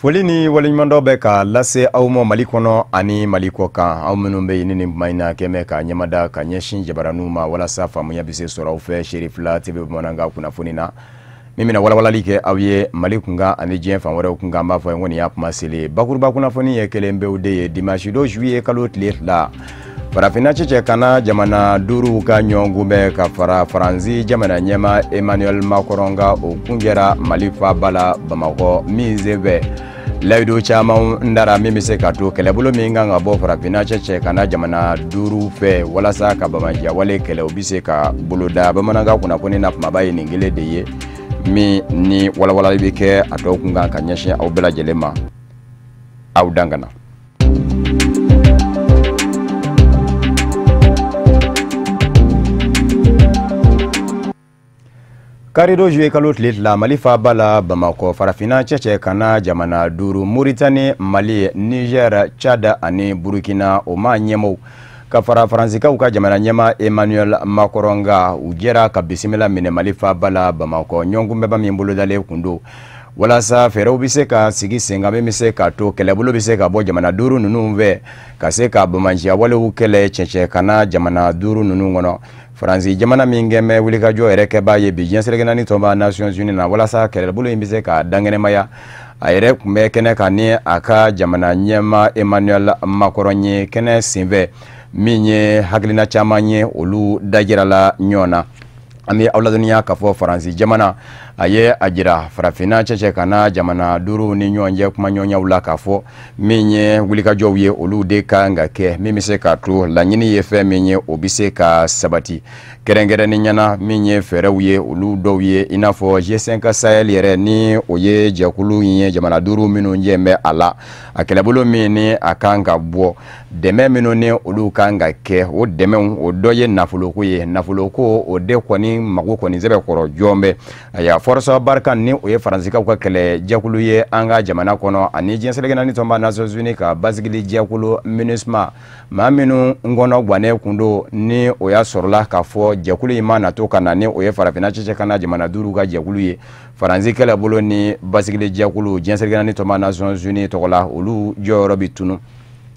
Foli ni waleɲumandɔn bɛ ka lase aw ma Mali kɔnɔ ani Mali kɔ kan, aw minnu bɛ yen ni nin tuma in na kɛmɛ ka ɲɛmada ka ɲɛsin jabaraninw ma walasa faamuya bɛ se sɔrɔ aw fɛ Cherifla TV bamanankan kunnafoni na min bɛna walawalali kɛ aw ye Mali kunkan ani diɲɛ fan wɛrɛw kunkan. An b'a fɔ ko nin y'a kuma selen bakuruba kunnafoni ye kelen pewu de ye dimanche don juillet kalo tile 2 farafinna cɛcɛ kana jamana duuru ka ɲɔgɔn kunbɛn ka fara Faransi jamana ɲɛmaa Emmanuel Macron kan, o kuncɛra Mali faaba la Bamakɔ min senfɛ layidu caman dara min bɛ se ka to kɛlɛbolo min kan ka bɔ farafinna cɛcɛ kana jamana duuru fɛ walasa ka banbaanciyawale kɛlɛ, o bɛ se ka boloda. Bamanankan kunnafoni na kumaba ye nin kelen de ye min ni walawalali bɛ kɛ a dɔw kun kan ka ɲɛsin aw bɛɛ lajɛlen ma. Aw dangana. Karido juillet kalo tile 2 Mali faaba la Bamakɔ, farafinna cɛcɛ kana jamana duuru Mauritanie, Mali, Niger, Tchad ani Burkina o maa ɲɛmɔgɔw ka fara Faransikaw ka jamana ɲɛmaa Emmanuel Macron kan, u jɛra ka bisimila minɛ Mali faaba la Bamakɔ ɲɔgɔnkunbɛnba min bolodalen kun don walasa fɛɛrɛw bɛ se ka sigi sen kan min bɛ se ka to kɛlɛbolo bɛ se ka bɔ jamana duuru ninnu fɛ ka se ka banbaanciyawalew kɛlɛ cɛcɛ kana jamana duuru ninnu kɔnɔ. Faransi jamana min kɛn bɛ wulikajɔ yɛrɛ kɛbaa ye bi diɲɛ seleke naani tɔnba Nations Unies na walasa kɛlɛbolo in bɛ se ka dankɛnɛmaya, a yɛrɛ tun bɛ kɛnɛ kan ni a ka jamana ɲɛmaa Emmanuel Macron ye kɛnɛ senfɛ min ye hakilina caman ye olu dajirala ɲɔgɔn na. An bɛ aw ladɔnniya k'a fɔ Faransi jamana a ye a jira farafinna cɛcɛ kana jamana duuru ni ɲɔgɔn cɛ kumaɲɔgɔnyaw la k'a fɔ min ye wulikajɔw ye olu de kan ka kɛ min bɛ se k'a to laɲini ye fɛn min ye o bɛ se ka sabati, kɛrɛnkɛrɛnnenya na min ye fɛɛrɛw ye olu dɔw ye i n'a fɔ G5 Sahel yɛrɛ ni o ye jɛkulu in ye jamana duuru minnu jɛ bɛ a la, a kɛlɛbolo min ni a kan ka bɔ dɛmɛ minnu ni olu kan ka kɛ, o dɛmɛw o dɔ ye nafoloko ye, nafoloko o de kɔni mago kɔni sɛbɛkɔrɔ jɔn bɛ. Ayiwa, Force Barkhane ni o ye Faransikaw ka kɛlɛ jɛkulu ye an ka jamana kɔnɔ ani diɲɛ seleke naani tɔnba Nations Unies ka basigili jɛkulu MINUSMA, maa minnu kɔnɔ gannen kun don ni o y'a sɔrɔla k'a fɔ jɛkulu in ma na to ka na ni o ye farafinna cɛcɛ kana jamana duuru ka jɛkulu ye, Faransi kɛlɛbolo ni basigili jɛkulu diɲɛ seleke naani tɔnba Nations Unies tɔgɔ la, olu jɔyɔrɔ bɛ tunu.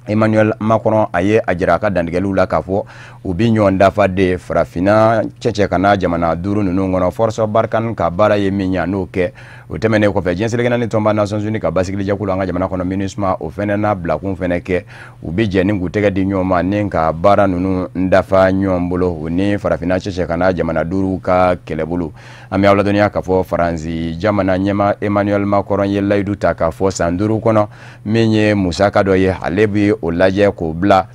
Emmanuel Macron a ye a jira a ka dantigɛliw la k'a fɔ u bɛ ɲɔgɔn dafa de farafinna cɛcɛ kana jamana duuru ninnu kɔnɔ. Force Barkhane ka baara ye min ye a n'o kɛ. O tɛmɛnen kɔfɛ diɲɛ seleke naani tɔnba Nations Unies ka basigili jɛkulu an ka jamana kɔnɔ MINUSMA o fɛnɛ n'a bilakun fɛnɛ kɛ, u bɛ jɛ ni k'u tɛgɛ di ɲɔgɔn ma ni ka baara ninnu dafa ɲɔgɔn bolo u ni farafinna cɛcɛ kana jamana duuru ka kɛlɛbolo. An bɛ aw ladɔnniya k'a fɔ Faransi jamana ɲɛmaa Emmanuel Macron ye layidu ta k'a fɔ san 5 kɔnɔ min ye musaka dɔ ye ale bɛ o lajɛ k'o bila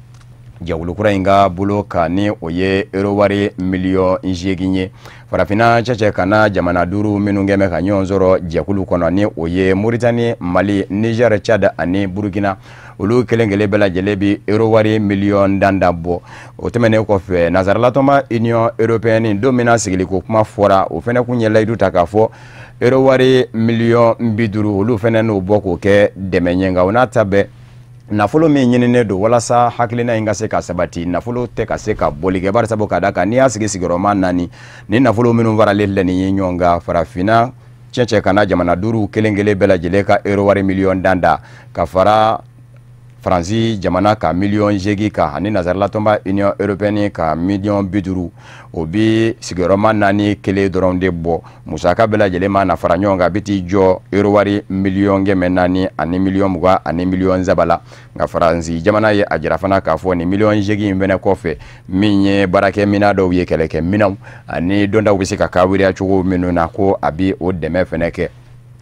jɛkulu kura in ka bolo kan ni o ye euro wari miliyɔn 8 ye. Farafinna cɛcɛ kana jamana duuru minnu kɛn bɛ ka ɲɔgɔn sɔrɔ jɛkulu kɔnɔ ni o ye Mauritanie, Mali, Niger, Tchad ani Burkina, olu kelen kelen bɛɛ lajɛlen bɛ euro wari miliyɔn danda bɔ. O tɛmɛnen kɔfɛ nansaralatɔnba Union européenne don min na sigiliko kuma fɔra, o fɛnɛ kun ye layidu ta k'a fɔ euro wari miliyɔn 50 olu fɛnɛ n'o bɔ k'o kɛ dɛmɛ ye, nka o n'a ta bɛɛ nafolo min ɲininen don walasa hakilina in ka se ka sabati, nafolo tɛ ka se ka bɔli kɛ bari sabu ka d'a kan n'i y'a sigi sigiyɔrɔma 4 ni nafolo minnu faralen filɛ nin ye ɲɔgɔn kan farafinna cɛcɛ kana jamana duuru kelen kelen bɛɛ lajɛlen ka euro wari miliyɔn danda ka fara Faransi jamana ka miliyɔn 8 kan ani nansaralatɔnba Union européenne ka miliyɔn 50, o bi sigiyɔrɔma 4 kelen dɔrɔn de bɔ. Musaka bɛɛ lajɛlen ma na fara ɲɔgɔn kan a bɛ t'i jɔ euro wari miliyɔn 400 ani miliyɔn 20 ani miliyɔn 3 la. Nka Faransi jamana ye a jira fana k'a fɔ nin miliyɔn 8 in fɛnɛ kɔfɛ min ye baarakɛminɛn dɔw ye, kɛlɛkɛminɛnw ani dondaw bɛ se ka kawuriya cogo minnu na, ko a bɛ o dɛmɛ fɛnɛ kɛ.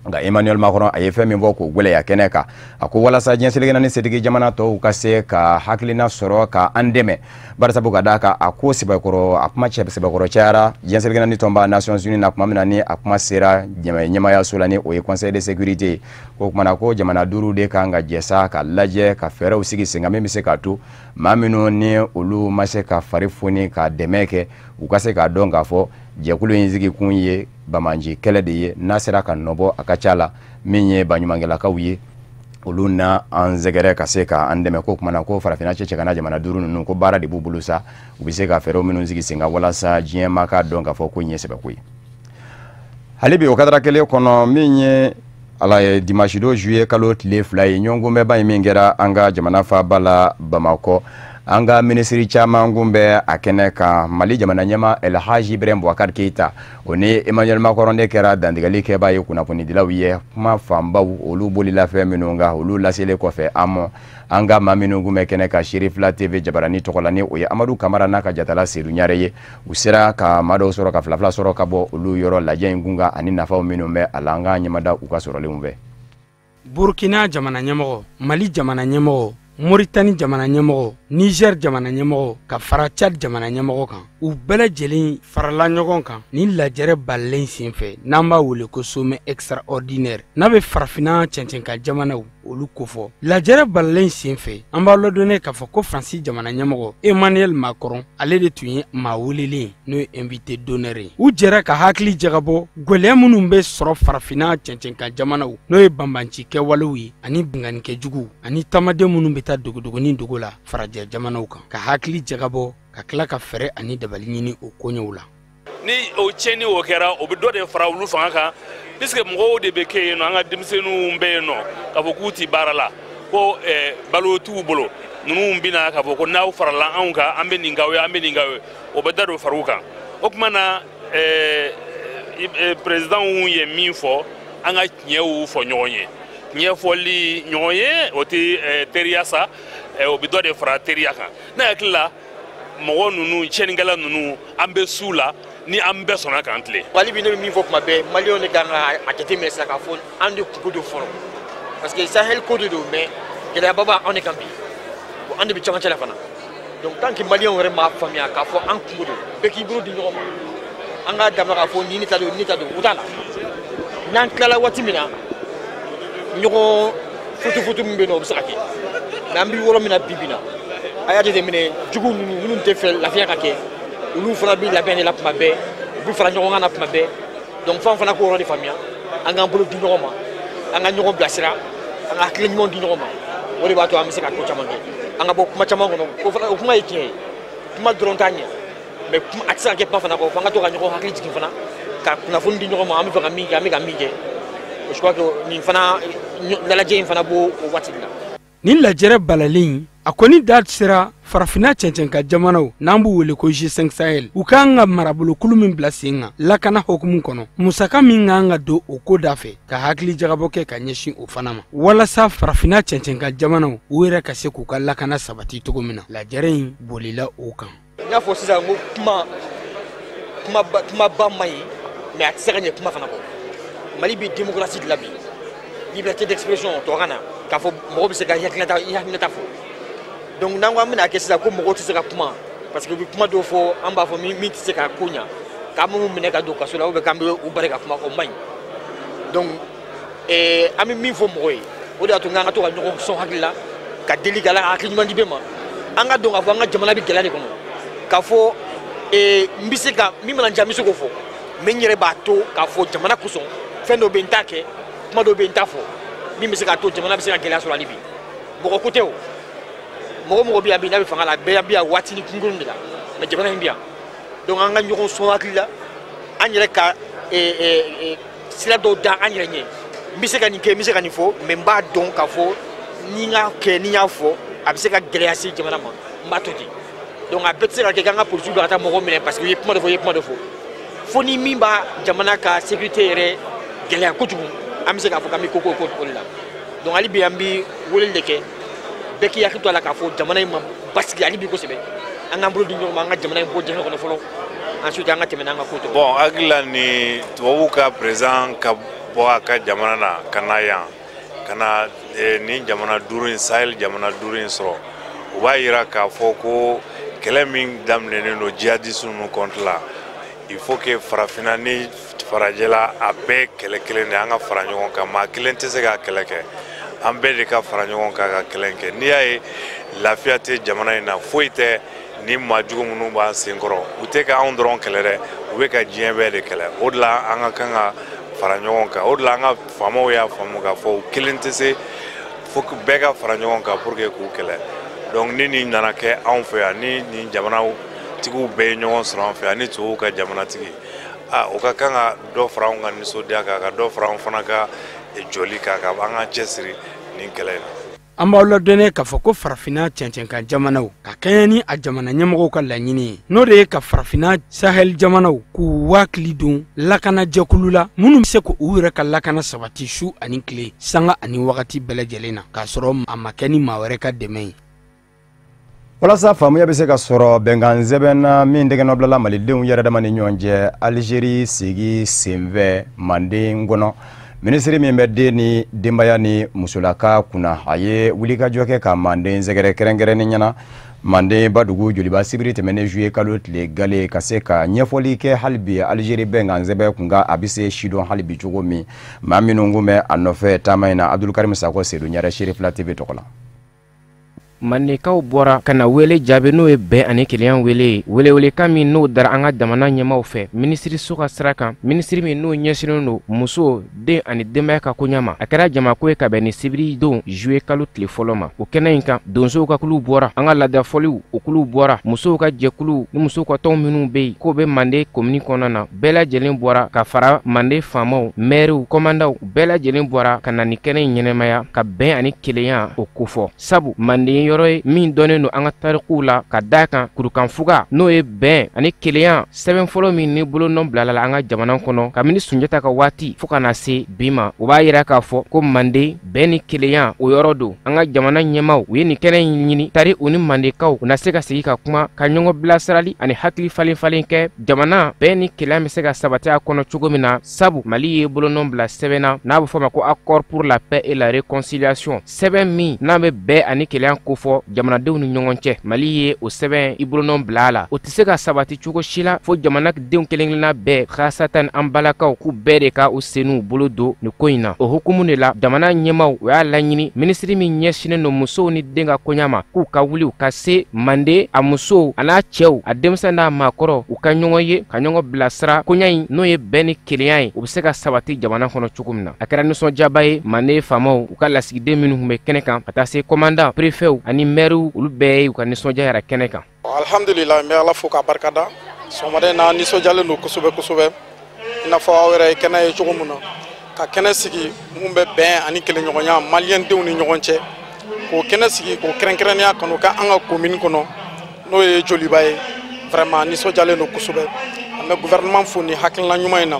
Nka Emmanuel Macron a ye fɛn min fɔ k'o gwɛlɛya kɛnɛ kan, a ko walasa diɲɛ seleke naani setigi jamana tɔw ka se ka hakilina sɔrɔ ka an dɛmɛ, bari sabu ka d'a kan a ko sɛbɛkɔrɔ a kuma cɛ sɛbɛkɔrɔ cayara diɲɛ seleke naani tɔnba Nations Unies na tuma min na ni a kuma sera ɲɛmayaso la ni o ye Conseil de sécurité ye, o kuma na ko jamana duuru de kan ka jɛ sa ka lajɛ ka fɛɛrɛw sigi sen kan min bɛ se k'a to maa minnu ni olu ma se ka fari foni ka dɛmɛ kɛ, u ka se k'a dɔn k'a fɔ jɛkulu in sigikun ye banbaanci kɛlɛ de ye, n'a sera ka nɔbɔ a ka ca la min ye baɲumankɛlakaw ye olu na an sɛgɛrɛ ka se ka an dɛmɛ. Ko kumana ko farafinna cɛcɛ kana jamana duuru ninnu ko baara de b'u bolo sa, u bɛ se ka fɛɛrɛw minnu sigi sen kan walasa diɲɛ maa k'a dɔn k'a fɔ ko in ye sɛbɛko ye. Hali bi o kadara kelen kɔnɔ min ye Ala ye dimanche don juillet kalo tile 2 ye, ɲɔgɔnkunbɛnba in min kɛra an ka jamana faaba la Bamakɔ, an ka minisiri caman kun bɛ a kɛnɛ kan. Mali jamana ɲɛma El Hadji Ibrahim Boubacar Keïta, o ni Emmanuel Macron de kɛra dantigɛli kɛbaa ye kunnafonidilaw ye. Kuma fanbaw olu bolila fɛn minnu kan, olu laselen kɔfɛ an ma, an ka maa minnu kun bɛ kɛnɛ kan Serifila TV jabarani tɔgɔ la, ni o ye Amadu Kamara n'a ka jatala Seydou Ɲare ye, u sera ka maa dɔw sɔrɔ ka fila fila sɔrɔ ka bɔ olu yɔrɔ lajɛ in kun kan ani nafaw minnu bɛ a la. An k'an ɲɛmada u ka sɔrɔlenw fɛ. Burkina jamana ɲɛmɔgɔ, Mali jamana ɲɛmɔgɔ, Moritani jamana ɲɛmɔgɔ, Niger jamana ɲɛmɔgɔ, ka fara Tchad jamana ɲɛmɔgɔ kan, u bɛɛ lajɛlen farala ɲɔgɔn kan ni lajɛrɛ balilen senfɛ n'an b'a wele ko sommet extraordinaire, n'a bɛ farafinna cɛncɛnkan jamanaw olu kofɔ. Lajɛrɛ balilen senfɛ, an b'a ladɔnniya k'a fɔ ko Faransi jamana ɲɛmɔgɔ Emmanuel Macron, ale de tun ye maa welelen, n'o ye invité d'honneur ye. U jɛra ka hakili jagabɔ gwɛlɛya minnu bɛ sɔrɔ farafinna cɛncɛnkan jamanaw, n'o ye banbanci kɛwalew ye ani binkannikɛjuguw ani taamaden minnu bɛ taa dogodogonin dogo la farajɛ jamanaw kan, ka hakili jagabɔ ka tila ka fɛɛrɛ ani dabali ɲini o koɲɛw la. Ni o tiɲɛni o kɛra, o bɛ dɔ de fara olu fanga kan, puisque mɔgɔw de bɛ kɛ yen nɔ. An ka denmisɛnninw bɛ yen nɔ k'a fɔ k'u ti baara la, ko balo t'u bolo. Ninnu bɛna k'a fɔ ko n'aw farala anw kan, an bɛ nin k'aw ye, an bɛ nin k'aw ye, o bɛ da don far'u kan. O tuma na, président ye min fɔ, an ka tiɲɛw fɔ ɲɔgɔn ye. Tiɲɛ fɔli ɲɔgɔn ye, o tɛ teriya sa, o bɛ dɔ de fara teriya kan. Ne hakili la, mɔgɔ ninnu, tiɲɛnikɛla ninnu, an bɛ s'u la ni an bɛɛ sɔnna k'an tilen. Hali bi ne bɛ min fɔ kuma bɛɛ, maliyɛnw de kan ka a jateminɛ sisan k'a fɔ an de kungo don fɔlɔ, parce que Sahel ko de don, mais gɛlɛyaba b'anw de kan bi, bon an de bɛ cɛmancɛ la fana. Donc tant que maliyɛnw yɛrɛ m'a faamuya k'a fɔ an kungo don, bɛɛ k'i bolo di ɲɔgɔn ma, an k'a daminɛ k'a fɔ nin ne ta don, nin ne ta don, o t'a la. N'an tilala waati min na, ɲɔgɔn futufutu min bɛ yen nɔ, o bɛ se ka kɛ, mais an bɛ yɔrɔ min na bi bi in na, a y'a jateminɛ, jugu ninnu minnu tɛ fɛ lafiya ka kɛ, olu fana bɛ labɛn de la kuma bɛɛ, u bɛ fara ɲɔgɔn kan na kuma bɛɛ. Donc f'an fana k'o yɔrɔ de faamuya, an k'an bolo di ɲɔgɔn ma, an ka ɲɔgɔn bilasira, an ka hakili ɲuman di ɲɔgɔn ma. O de b'a to an bɛ se ka ko caman kɛ, an ka bɔ kuma caman kɔnɔ. O fana, o kuma ye tiɲɛ ye, kuma dɔrɔn t'a ɲɛ, mais a tɛ se ka kɛ kuma fana kɔ, f'an ka to ka ɲɔgɔn hakili jigin fana, ka kunnafoni di ɲɔgɔn ma, an bɛ fɛ ka min kɛ, an bɛ ka min kɛ. Je crois que nin fana lajɛ in fana b'o o waati de la. Nin lajɛrɛ balalen, a kɔni da sera farafinna cɛncɛnka jamanaw, n'an b'u wele ko G5 Sahel, u k'an ka marabolokulu min bila sen kan lakana hokumu kɔnɔ, musaka min k'an ka don o ko da fɛ, ka hakili jagabɔ kɛ ka ɲɛsin o fana ma, walasa farafinna cɛncɛnka jamanaw u yɛrɛ ka se k'u ka lakana sabati cogo min na. Lajɛrɛ in bolila o kan. N y'a fɔ sisan ko kuma kumaba man ɲi, mais a tɛ se ka ɲɛ kuma fana kɔ. Mali bɛ démocratie de la bi, liberté d'expression tubabukan na, k'a fɔ mɔgɔ bɛ se ka i hakilinata fɔ. Donc n'an ko an bɛna kɛ sisan ko mɔgɔw tɛ se ka kuma, parce que u bɛ kuma dɔw fɔ, an b'a fɔ min tɛ se ka ko ɲa, k'an b'u minɛ ka don kaso la, ou bien k'an bɛ u bari ka kuma, o man ɲi. Donc an bɛ min fɔ mɔgɔ ye, o de y'a to n'an ka to ka ɲɔgɔn sɔn hakili la, ka deli ka ala hakili ɲuman di bɛɛ ma. An ka dɔn k'a fɔ an ka jamana bɛ gɛlɛya de kɔnɔ, k'a fɔ n bɛ se ka min mana n diya, n bɛ se k'o fɔ, mais n yɛrɛ b'a to k'a fɔ jamana kosɔn, fɛn dɔw bɛ yen n t'a kɛ, kuma dɔw bɛ yen n t'a fɔ, min bɛ se k'a to jamana bɛ se ka gɛlɛya sɔrɔ hali bi. Mɔgɔ ko tɛ o, mɔgɔ mɔgɔ bɛ yan bi n'a bɛ fanga la, bɛɛ bɛ yan waati ni kunkurun de la, mais jamana in bɛ yan. Donc an ka ɲɔgɔn sɔn hakili la, an yɛrɛ ka sira dɔw da an yɛrɛ ɲɛ. N bɛ se ka nin kɛ, n bɛ se ka nin fɔ, mais n b'a dɔn k'a fɔ ni n y'a kɛ, ni n y'a fɔ, a bɛ se ka gɛlɛya se jamana ma, n b'a to ten. Donc a bɛɛ tɛ se ka kɛ k'an ka polisiw bila ka taa mɔgɔw minɛ parce que u ye kuma dɔ fɔ, u ye kuma dɔ fɔ. Fo ni min b'a jamana ka sécurité yɛrɛ gɛlɛya kojugu, an bɛ se k'a fɔ k'an bɛ ko ko o de la. Donc hali bi an bɛ weleli de kɛ, bɛɛ k'i hakili to a la k'a fɔ jamana in ma basigi hali bi kosɛbɛ. An k'an bolo di ɲɔgɔn ma, an ka jamana in bɔ dingɛ kɔnɔ fɔlɔ, ensuite an ka tɛmɛ n'an ka ko tɔw. Bon, hakili la ni tubabuw ka président ka bɔ a ka jamana na ka na yan, ka na nin jamana duuru in, Sahel jamana duuru in sɔrɔ, o b'a yira k'a fɔ ko kɛlɛ min daminɛnen don jihadistes ninnu contre la, il faut que farafinna ni farajɛla a bɛɛ kɛlɛ kelen de, an ka fara ɲɔgɔn kan. Maa kelen tɛ se ka kɛlɛ kɛ, an bɛɛ de ka fara ɲɔgɔn kan ka kɛlɛ kɛ. N'i y'a ye lafiya tɛ jamana in na, foyi tɛ ni maa jugu minnu b'an senkɔrɔ, u tɛ ka anw dɔrɔn kɛlɛ dɛ, u bɛ ka diɲɛ bɛɛ de kɛlɛ. O de la an ka kan ka fara ɲɔgɔn kan. O de la an ka faamaw y'a faamu k'a fɔ u kelen tɛ se, fo bɛɛ ka fara ɲɔgɔn kan pour que k'u kɛlɛ. Donc ni nin nana kɛ anw fɛ yan, ni nin jamanaw tigiw bɛɛ ye ɲɔgɔn sɔrɔ an fɛ yan, ni tubabuw ka jamanatigi, o ka kan ka dɔ fara anw ka nisɔndiya kan, ka dɔ fara anw fana ka jɔli kan, ka an k'an cɛsiri nin kɛlɛ in na. An b'aw ladɔnniya k'a fɔ ko farafinna cɛncɛnkan jamanaw ka kɛɲɛ ni a jamana ɲɛmɔgɔw ka laɲini ye, n'o de ye ka farafinna Sahel jamanaw k'u wakili don lakana jɛkulu la minnu bɛ se k'u yɛrɛ ka lakana sabati su ani tile, sanga ani wagati bɛɛ lajɛlen na, k'a sɔrɔ a ma kɛ ni maa wɛrɛ ka dɛmɛ ye. Walasa faamuya bɛ se ka sɔrɔ bɛnkan sɛbɛn na min tɛgɛnɔbilala malidenw yɛrɛ dama ni ɲɔgɔn cɛ Algérie sigi senfɛ Manden kɔnɔ, minisiri min bɛ den ni denbaya ni musolaka kunna, a ye wulikajɔ kɛ ka Manden sɛgɛrɛ kɛrɛnkɛrɛnnen ɲɛna Manden badugu Joliba sibiri tɛmɛnen juillet kalo tile gale, ka se ka ɲɛfɔli kɛ hali bi Algérie bɛnkan sɛbɛn kun kan, a bɛ se sidɔn hali bi cogo min. Maa minnu kun bɛ a nɔfɛ taama in na, Abdulkarim Sakɔ Seydou Ɲarɛ, Serifila TV tɔgɔ la. Mandekaw bɔra ka na wele jaabi, n'o ye bɛn ani kelenya wele ye, welewelekan min n'o dara an ka jamana ɲɛmaw fɛ minisiriso ka sira kan, minisiri min n'o ɲɛsinnen don muso, den ani denbaya ka koɲa ma. A kɛra jamako ye ka bɛn ni sibiri don juillet kalo tile fɔlɔ ma. O kɛnɛ in kan, donsow ka kuluw bɔra, an ka laadafɔliw o kuluw bɔra, musow ka jɛkuluw ni musow ka tɔnw minnu bɛ yen k'o bɛ Manden komini kɔnɔna na, bɛɛ lajɛlen bɔra ka fara Manden faamaw, mɛriw, kɔmandaw, bɛɛ lajɛlen bɔra ka na nin kɛnɛ in ɲɛnɛmaya ka bɛn ani kelenya o kofɔ, sabu Manden yɔrɔ ye min dɔnnen don an ka tarikuw la ka d'a kan kurukanfuga, n'o ye bɛn ani kelenya sɛbɛn fɔlɔ min ni bolonɔ bilala la an ka jamana kɔnɔ kabini Sunjata ka waati fo ka na se bi ma. O b'a yira k'a fɔ ko Manden bɛn ni kelenya o yɔrɔ don. An ka jamana ɲɛmaw u ye nin kɛnɛ in ɲini tari u ni Mandekaw u na se ka sigi ka kuma, ka ɲɔgɔn bilasirali ani hakili falen falen kɛ jamana bɛn ni kelenya bɛ se ka sabati a kɔnɔ cogo min na, sabu Mali ye bolonɔ bila sɛbɛn na n'a bɛ fɔ a ma ko accord pour la paix et la réconciliation, sɛbɛn min n'a bɛ bɛn ani kelenya kofɔ jamanadenw ni ɲɔgɔn cɛ. Mali ye o sɛbɛn i bolonɔ bila a la. O tɛ se ka sabati cogo si la fo jamanadenw kelen-kelenna bɛɛ, khasatan an balakaw, k'u bɛɛ de ka u sen n'u bolo don nin ko in na. O hukumu de la, jamana ɲɛmaw u y'a laɲini minisiri min ɲɛsinnen don musow ni den ka koɲa ma, k'u ka wuli u ka se Manden a musow a n'a cɛw, a denmisɛn n'a maakɔrɔ, u ka ɲɔgɔn ye ka ɲɔgɔn bilasira koɲa in, n'o ye bɛn ni kelenya ye, u bɛ se ka sabati jamana kɔnɔ cogo min na. A kɛra nisɔndiyaba ye Manden faamaw, u ka lasigiden minnu tun bɛ kɛnɛ kan, ka taa se kɔmandan, préfetw ani mɛriw, olu bɛɛ y'u ka nisɔndiya yɛrɛ kɛnɛ kan. Alhamdulillah, n bɛ Ala fo k'a barikada. Sɔgɔmada in na nisɔndiyalen don kosɛbɛ kosɛbɛ, i n'a fɔ aw yɛrɛ ye kɛnɛ ye cogo min na, ka kɛnɛ sigi mun bɛ bɛn ani kelenɲɔgɔnya maliyɛndenw ni ɲɔgɔn cɛ, k'o kɛnɛ sigi k'o kɛrɛnkɛrɛnnenya kɔnɔ ka an ka commune kɔnɔ, n'o ye Joliba ye. Vraiment nisɔndiyalen don kosɛbɛ. An bɛ gouvernement fo ni hakilina ɲuman in na,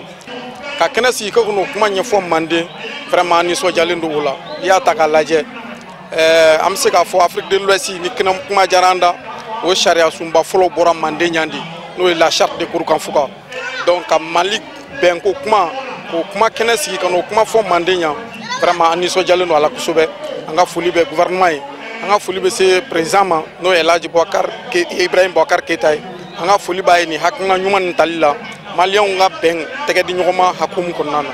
ka kɛnɛ sigi ko k'o kuma ɲɛfɔ Manden. Vraiment nisɔndiyalen don o la. N'i y'a ta k'a lajɛ, an bɛ se k'a fɔ Afrique de l'Ouest ni kɛnɛ kuma diyara an da, o sariya sunba fɔlɔ bɔra Manden yan de, n'o ye la charte de Kurukanfuga. Donc ka Mali bɛnko kuma, k'o kuma kɛnɛ sigi ka n'o kuma fɔ Manden yan, vraiment an nisɔndiyalen don a la kosɛbɛ. An ka foli bɛ gouvernement ye, an ka foli bɛ se président ma, n'o ye El Hadji Boubacar Ibrahim Boubacar Keita ye. An ka foli b'a ye nin hakilina ɲuman nin tali la maliyɛnw ka bɛn tɛgɛ di ɲɔgɔn ma hukumu kɔnɔna na.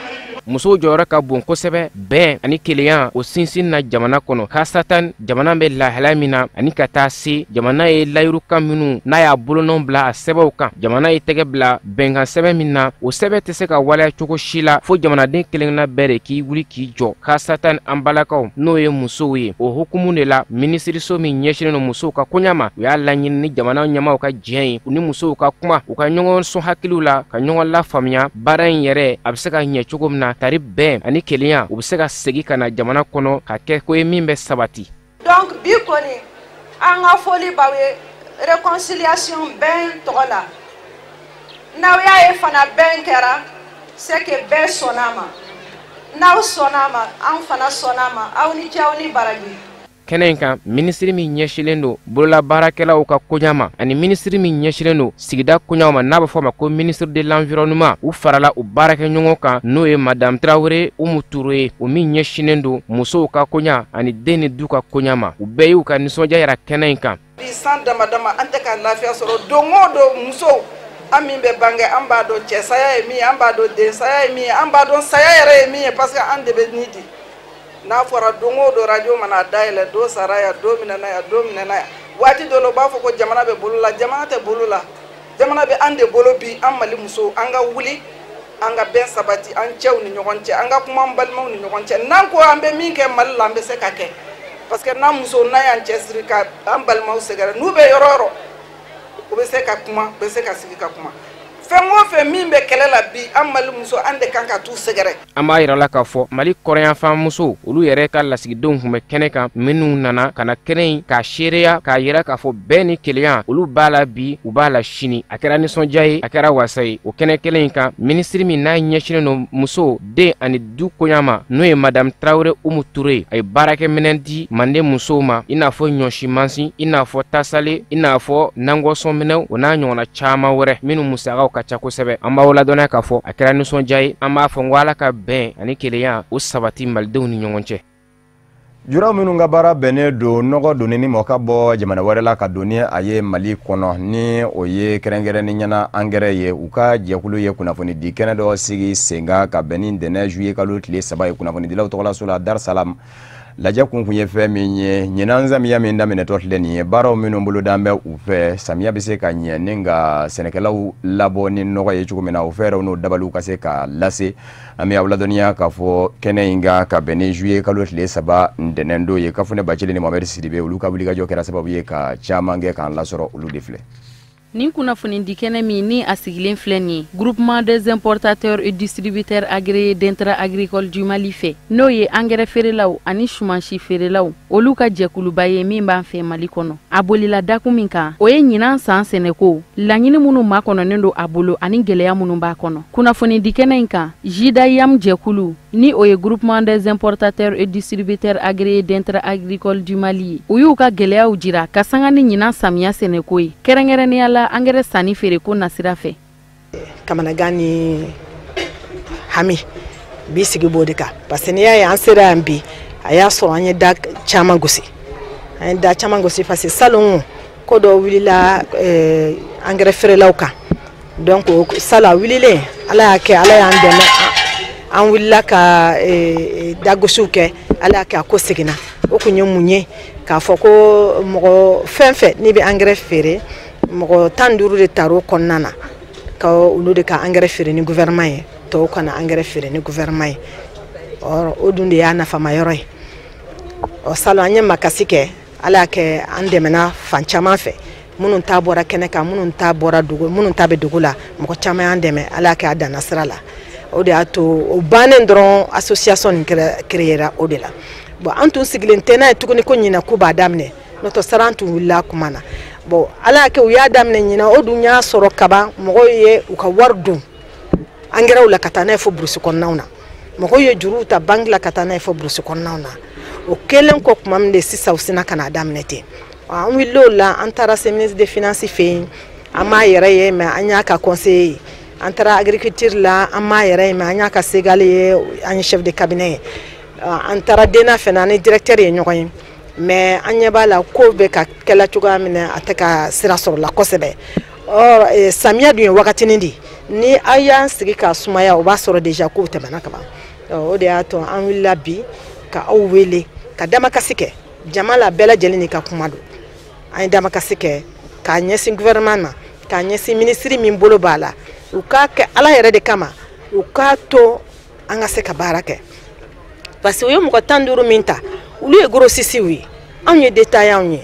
Musow jɔyɔrɔ ka bon kosɛbɛ bɛn ani kelenya o sinsin na jamana kɔnɔ, khasatan jamana bɛ lahalaya min na, ani ka taa se jamana ye layirukan minnu n'a y'a bolonɔ bila a sɛbɛnw kan, jamana ye tɛgɛ bila bɛnkan sɛbɛn min na, o sɛbɛn tɛ se ka waleya cogo si la fo jamanaden kelenkelenna bɛɛ de k'i wuli k'i jɔ, khasatan an balakaw n'o ye musow ye. O hukumu de la, minisiriso min ɲɛsinnen don musow ka koɲa ma, u y'a laɲini ni jamana ɲɛmaaw ka jɛn ye, u ni musow ka kuma, u ka ɲɔgɔn sɔn hakiliw la, ka ɲɔgɔn lafaamuya baara in yɛrɛ a bɛ se ka ɲɛ cogo min na, tari bɛn ani kelenya u bɛ se ka segin ka na jamana kɔnɔ ka kɛ ko ye min bɛ sabati. Donc bi kɔni an ka foli b'aw ye réconciliation bɛn tɔgɔ la. N'aw y'a ye fana bɛn kɛra, c'est que bɛɛ sɔnna a ma. N'aw sɔnna a ma, an fana sɔnna a ma. Aw ni ce, aw ni baraji. Kɛnɛ in kan, minisiri min ɲɛsinnen don bololabaarakɛlaw ka koɲa ma ani minisiri min ɲɛsinnen don sigida koɲaw ma, n'a bɛ fɔ a ma ko ministre de l'environnement, u farala u baarakɛɲɔgɔn kan, n'o ye madame Tarawele Umu Ture ye, o min ɲɛsinnen don musow ka koɲa ani den ni du ka koɲa ma. U bɛɛ y'u ka nisɔndiya yira kɛnɛ in kan. Bi san dama dama an tɛ ka lafiya sɔrɔ. Don o don musow an min bɛ bange, an b'a dɔn cɛsaya ye min ye, an b'a dɔn densaya ye min ye, an b'a dɔn saya yɛrɛ ye min ye, parce que an de bɛ nin di. N'a fɔra don o don radio mana dayɛlɛ, don sara yan, don minɛna yan, don minɛna yan, waati dɔ la u b'a fɔ ko jamana bɛ bolo la. Jamana tɛ bolo la, jamana bɛ an de bolo bi. An Mali musow, an ka wuli, an ka bɛn sabati an cɛw ni ɲɔgɔn cɛ, an ka kuma an balimaw ni ɲɔgɔn cɛ. N'an ko an bɛ min kɛ Mali la, an bɛ se ka kɛ, parce que n'an musow n'an y'an cɛsiri ka an balimaw sɛgɛrɛ, n'u bɛ yɔrɔ o yɔrɔ, u bɛ se ka kuma, u bɛ se ka sigi ka kuma. Fɛn o fɛn min bɛ kɛlɛ la bi, an Mali muso, an de kan ka t'u sɛgɛrɛ. An b'a yira la k'a fɔ Mali kɔrɔnyanfan musow, olu yɛrɛ ka lasigidenw tun bɛ kɛnɛ kan, minnu nana ka na kɛnɛ in k'a seereya, k'a yira k'a fɔ bɛn ni kelenya, olu b'a la bi, u b'a la sini. A kɛra nisɔndiya ye, a kɛra wasa ye. O kɛnɛ kelen in kan, minisiri min n'a ɲɛsinnen don muso, den ani du koɲa ma, n'o ye Madame Tarawele Umu Ture, a ye baarakɛminɛn di Manden musow ma, i n'a fɔ ɲɔsi mansin, i n'a fɔ tasale, i n'a fɔ nangɔsɔnminɛw, o n'a ɲɔgɔnna caman wɛrɛ minnu musakaw ka ca kosɛbɛ. An b'aw ladɔnniya k'a fɔ a kɛra nisɔndiya ye. An b'a fɔ n ko Ala ka bɛn ani kelenya o sabati Malidenw ni ɲɔgɔn cɛ. Jura minnu ka baara bɛnnen don nɔgɔ donni ni mɔgɔ ka bɔ jamana wɛrɛ la ka don ni a ye Mali kɔnɔ, ni o ye kɛrɛnkɛrɛnni ɲɛna angɛrɛ ye, u ka jɛkulu ye kunnafoni di kɛnɛ dɔ sigi sen kan ka bɛn ni ntɛnɛn juillet kalo tile 3 ye kunnafonidilaw tɔgɔlaso la Dar Salam. Lajɛ kun ye fɛn min ye, ɲinan samiya min daminɛtɔ filɛ nin ye, baaraw minnu bolodan bɛ u fɛ, samiya bɛ se ka ɲɛ ni ka sɛnɛkɛlaw labɔ ni nɔgɔ ye cogo min na, o fɛɛrɛw n'o dabaliw ka se ka lase. An bɛ aw ladɔnniya k'a fɔ kɛnɛ in kan ka bɛn ni juillet kalo tile 3 ntɛnɛn don ye, Kafunɛ Bacili ni Mohamed Sidibe, olu ka wulikajɔ kɛra sababu ye ka caman kɛ k'an lasɔrɔ, olu de filɛ. Nin kunnafonidi kɛnɛ min ni a sigilen filɛ nin ye, Groupement des importateurs et distributeurs agréés d'intrants agricoles du Mali fɛ, n'o ye angɛrɛ feerelaw ani sumansi feerelaw, olu ka jɛkuluba ye min b'an fɛ Mali kɔnɔ. A bolila dakun min kan, o ye ɲinan san sɛnɛko laɲini minnu makɔnɔnen don a bolo ani gɛlɛya minnu b'a kɔnɔ. Kunnafonidi kɛnɛ in kan, JIDAYAM jɛkulu, ni o ye Groupement des importateurs et distributeurs agréés d'intrants agricoles du Mali ye, u y'u ka gɛlɛyaw jira ka sanga ni ɲinan samiya sɛnɛko ye, kɛrɛnkɛrɛnnenya la angɛrɛ sanni feereko nasira fɛ. Kamanagan ni hami bi sigi b'o de kan, parce que n'i y'a ye an sera yan bi, a y'a sɔrɔ an ye da caman gosi, an ye da caman gosi, parce que salon ko dɔ wulila angɛrɛ feerelaw kan. Donc salon a wulilen, Ala y'a kɛ, Ala y'an dɛmɛ, an wulila ka dagosiw kɛ, Ala y'a kɛ a ko seginna. O kun ye mun ye? K'a fɔ ko mɔgɔ fɛn fɛn n'i bɛ angɛrɛ feere, mɔgɔ 15 de tar'o kɔnɔna na, ka olu de ka angɛrɛ feere ni gouvernement ye, tɔw kana angɛrɛ feere ni gouvernement ye. O dun de y'a nafama yɔrɔ ye. Ɔ salon an ye makasi kɛ, Ala y'a kɛ an dɛmɛna fan caman fɛ, minnu ta bɔra kɛnɛ kan, minnu ta bɔra dugu, minnu ta bɛ dugu la, mɔgɔ caman y'an dɛmɛ, Ala y'a kɛ a danna sira la. O de y'a to o bannen dɔrɔn, association nin créera o de la. Bon, an tun sigilen tɛ n'a ye tuguni ko ɲinɛ ko b'a daminɛ, n'o tɛ sara an tun wulila kuma na. Bon, Ala y'a kɛ u y'a daminɛ ɲinɛ, o dun y'a sɔrɔ kaban mɔgɔw ye u ka wari don angɛrɛw la ka taa n'a ye fo burusi kɔnɔnaw na, mɔgɔw ye juruw ta banque la ka taa n'a ye fo burusi kɔnɔnaw na. O kɛlen kɔ tuma min de sisan u sina ka n'a daminɛ ten. An wulila o la, an taara se ministre des finances fɛ yen, an m'a yɛrɛ ye, mais an y'a ka conseiller ye. An taara agriculture la, an m'a yɛrɛ ye, mais an y'a ka segale ye, an ye chef de cabinet ye. An taara DENA fɛnɛ, an ni directeur ye ɲɔgɔn ye, mais an ɲɛ b'a la ko bɛ ka kɛla cogoya min na, a tɛ ka sira sɔrɔ la kosɛbɛ. Or samiya dun ye wagatinin de ye, ni aw y'an sigi k'a sumaya, o b'a sɔrɔ déjà kow tɛmɛna ka ban. O de y'a to an wulila bi ka aw wele ka damakasi kɛ jama la, bɛɛ lajɛlen n'i ka kuma don. An ye damakasi kɛ k'a ɲɛsin gouvernement ma, k'a ɲɛsin minisiri min bolo b'a la, u k'a kɛ Ala yɛrɛ de kama, u k'a to an ka se ka baara kɛ, parce que u ye mɔgɔ 15 min ta, olu ye grossistes ye, anw ye détaillants ye,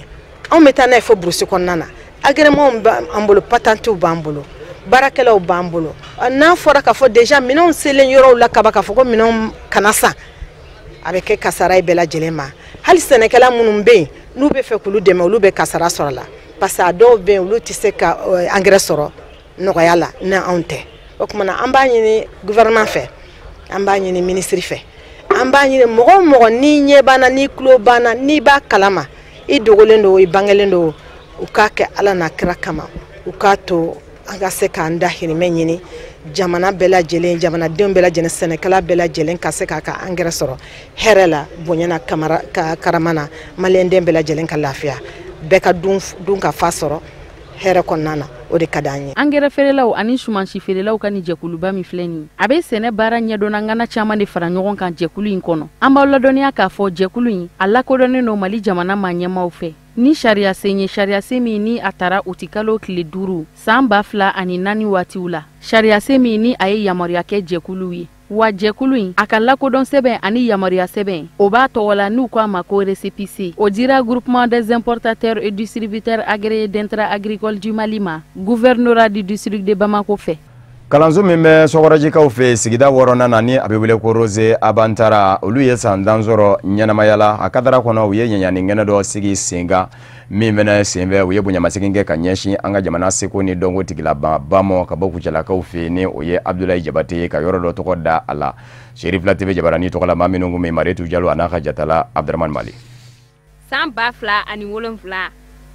anw bɛ taa n'a ye fo burusi kɔnɔna na. Agrément b'an bolo, patentes b'an bolo, baarakɛlaw b'an bolo. N'a fɔra k'a fɔ déjà minɛnw selen yɔrɔw la kaba, k'a fɔ ko minɛnw kana san, a bɛ kɛ kasara ye bɛɛ lajɛlen ma. Hali sɛnɛkɛla minnu bɛ yen n'u bɛ fɛ k'olu dɛmɛ, olu bɛ kasara sɔrɔ a la, parce que a dɔw bɛ yen, olu tɛ se ka angɛrɛ sɔrɔ nɔgɔya la ni anw tɛ. O tuma na an b'a ɲini gouvernement fɛ, an b'a ɲini ministre fɛ, an b'a ɲini mɔgɔ o mɔgɔ n'i ɲɛ b'an na, n'i tulo b'an na, n'i b'a kalama, i dogolen don, i bangelen don, u k'a kɛ Ala n'a kira kama, u k'a to an ka se k'an dahirimɛ ɲini jamana bɛɛ lajɛlen, jamanadenw bɛɛ lajɛlen, sɛnɛkɛla bɛɛ lajɛlen ka se k'a ka angɛrɛ sɔrɔ hɛrɛ la, bonya na, karama na, maliyɛnden bɛɛ lajɛlen ka lafiya, bɛɛ ka dun ka fa sɔrɔ hɛrɛ kɔnɔna na, o de ka d'an ye. Angɛrɛ feerelaw ani sumansi feerelaw ka nin jɛkuluba min filɛ nin ye, a bɛ sɛnɛ baara ɲɛdɔnna ŋana caman de fara ɲɔgɔn kan jɛkulu in kɔnɔ. An b'aw ladɔnniya k'a fɔ jɛkulu in a lakodɔnnen don Mali jamana maa ɲɛmaaw fɛ ni sariyasen ye, sariyasen min ni a tara utikalo tile 5 san 2004 waatiw la, sariyasen min ni a ye yamaruya kɛ jɛkuluw ye. Wa jɛkulu in a ka lakodɔn sɛbɛn ani yamaruya sɛbɛn, o b'a tɔgɔ la n'u ko a ma ko récépissé, o dira Groupement des importateurs et distributeurs agréés d'intrants agricoles du Mali ma, gouvernorat du district de Bamako fɛ. Kalanso min bɛ Sɔkɔrɔjikaw fɛ sigida wɔɔrɔnan na ni a bɛ wele ko Rose Abantara, olu ye san 10 sɔrɔ ɲɛnamaya la. A kadara kɔnɔ, u ye ɲaɲani kɛnɛ dɔ sigi sen kan min fɛnɛ senfɛ, u ye bonyamasegin kɛ ka ɲɛsin an ka jamana seko ni dɔnko tigilaba ma ka bɔ Kucalakaw fɛ, ni o ye Abdoulaye Jabate ye, ka yɔrɔ dɔ tɔgɔ da a la. Serifila TV jabarani tɔgɔ la, maa minnu kun bɛ Mariyetu Jalo a n'a ka jatala Abdramane Mali. San 2007,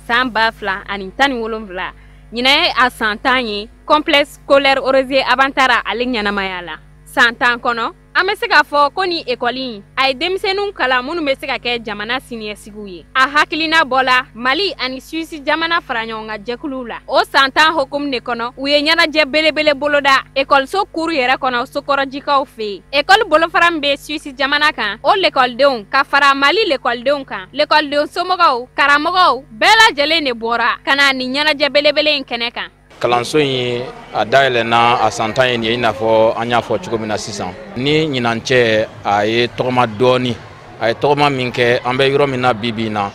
san 2017, ɲinan ye a san 10 ye complexe scolaire Rose Abantara ale ɲɛnamaya la. San 10 kɔnɔ, an bɛ se k'a fɔ ko ni ekɔli in a ye denmisɛnninw kalan minnu bɛ se ka kɛ jamana siniɲɛsigiw ye. A hakilina bɔla Mali ani Suisse jamana faraɲɔgɔnkan jɛkuluw la. O san 10 hokumu de kɔnɔ, u ye ɲɛnajɛ belebele boloda ekɔliso kuru yɛrɛ kɔnɔ Sokɔrɔjikaw fɛ yen. Ekɔli bolofara min bɛ Suisse jamana kan, o lekɔlidenw ka fara Mali lekɔlidenw kan, lekɔlidenw somɔgɔw, karamɔgɔw bɛɛ lajɛlen de bɔra ka na nin ɲɛnajɛ belebele in kɛnɛ kan. Kalanso in a dayɛlɛnna a san 10 ye nin ye, i n'a fɔ an y'a fɔ cogo min na sisan. Ni ɲinan cɛ, a ye tɔgɔma dɔɔni. A ye tɔgɔma min kɛ, an bɛ yɔrɔ min na bi bi in na,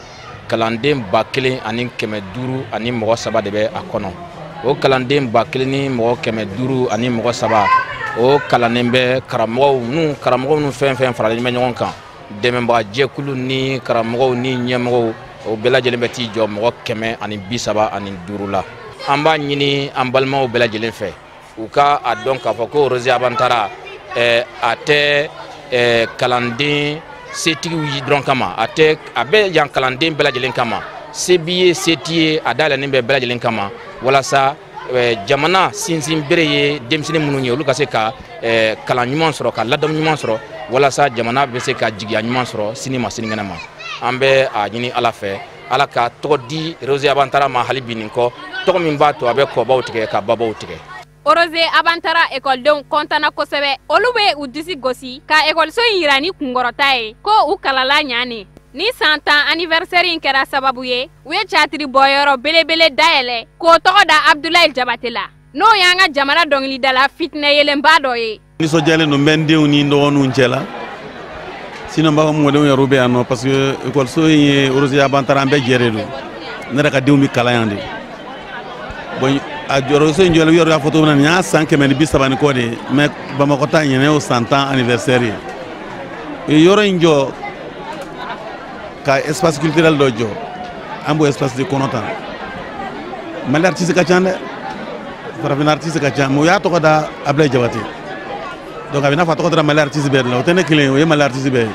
kalanden 1503 de bɛ a kɔnɔ. O kalanden 1503, o kalannen bɛ karamɔgɔw nu fɛn fɛn faralen bɛ ɲɔgɔn kan, dɛmɛbaga jɛkulu ni karamɔgɔw ni ɲɛmɔgɔw, o bɛɛ lajɛlen bɛ t'i jɔ mɔgɔ 135 la. An b'a ɲini an balimaw bɛɛ lajɛlen fɛ, u ka a dɔn k'a fɔ ko Rose Abantara a tɛ kalanden setigiw dɔrɔn kama, a tɛ, a bɛ yan kalanden bɛɛ lajɛlen kama. Se b'i ye, se t'i ye, a dayɛlɛnnen bɛ bɛɛ lajɛlen kama, walasa jamana sinsin bere ye denmisɛnnin minnu ye, olu ka se ka kalan ɲuman sɔrɔ, ka ladamu ɲuman sɔrɔ, walasa jamana bɛ se ka jigiya ɲuman sɔrɔ sini ma sinikɛnɛ ma. An bɛ a ɲini Ala fɛ, Ala ka tɔgɔ di Rose Abantara ma hali bi nin kɔ, tɔgɔ min b'a to a bɛ kɔbaw tigɛ ka babaw tigɛ. Rose Abantara ekɔlidenw kɔntana kosɛbɛ. Olu bɛ u disi gosi ka ekɔliso in yira ni kunkɔrɔta ye ko u kalala ɲaani. Ni san 10 anniversaire in kɛra sababu ye, u ye catiri bɔyɔrɔ belebele dayɛlɛ k'o tɔgɔ da Abdoulaye Jabate la, n'o y'an ka jamana dɔnkilidala fitinɛ yelenba dɔ ye. Nisɔndiyalen don, n bɛ n denw ni n dɔgɔninw cɛ la. Sinon n b'a fɔ mɔdenw yɛrɛ bɛ yan nɔ, parce que ekɔliso in ye Rose Abantara, an bɛɛ jɛ de don. Ne yɛrɛ ka denw bɛ kalan yan de. Bon, a jɔyɔrɔso in jɔlen, u yɛrɛ y'a fɔ cogo min na, nin y'a san 130 ni kɔ de ye, mais Bamakɔ ta ɲinɛ y'o san 10 anniversaire ye. U ye yɔrɔ in jɔ ka espace culturel dɔ jɔ, an b'o espace de kɔnɔ tan. Mali artiste ka ca dɛ, farafinna artiste ka ca, mais u y'a tɔgɔ da Abdoulaye Jabate. Donc a bɛ n'a fɔ a tɔgɔ dara Mali artiste bɛɛ de la, o tɛ ne kelen ye, o ye Mali artiste bɛɛ ye.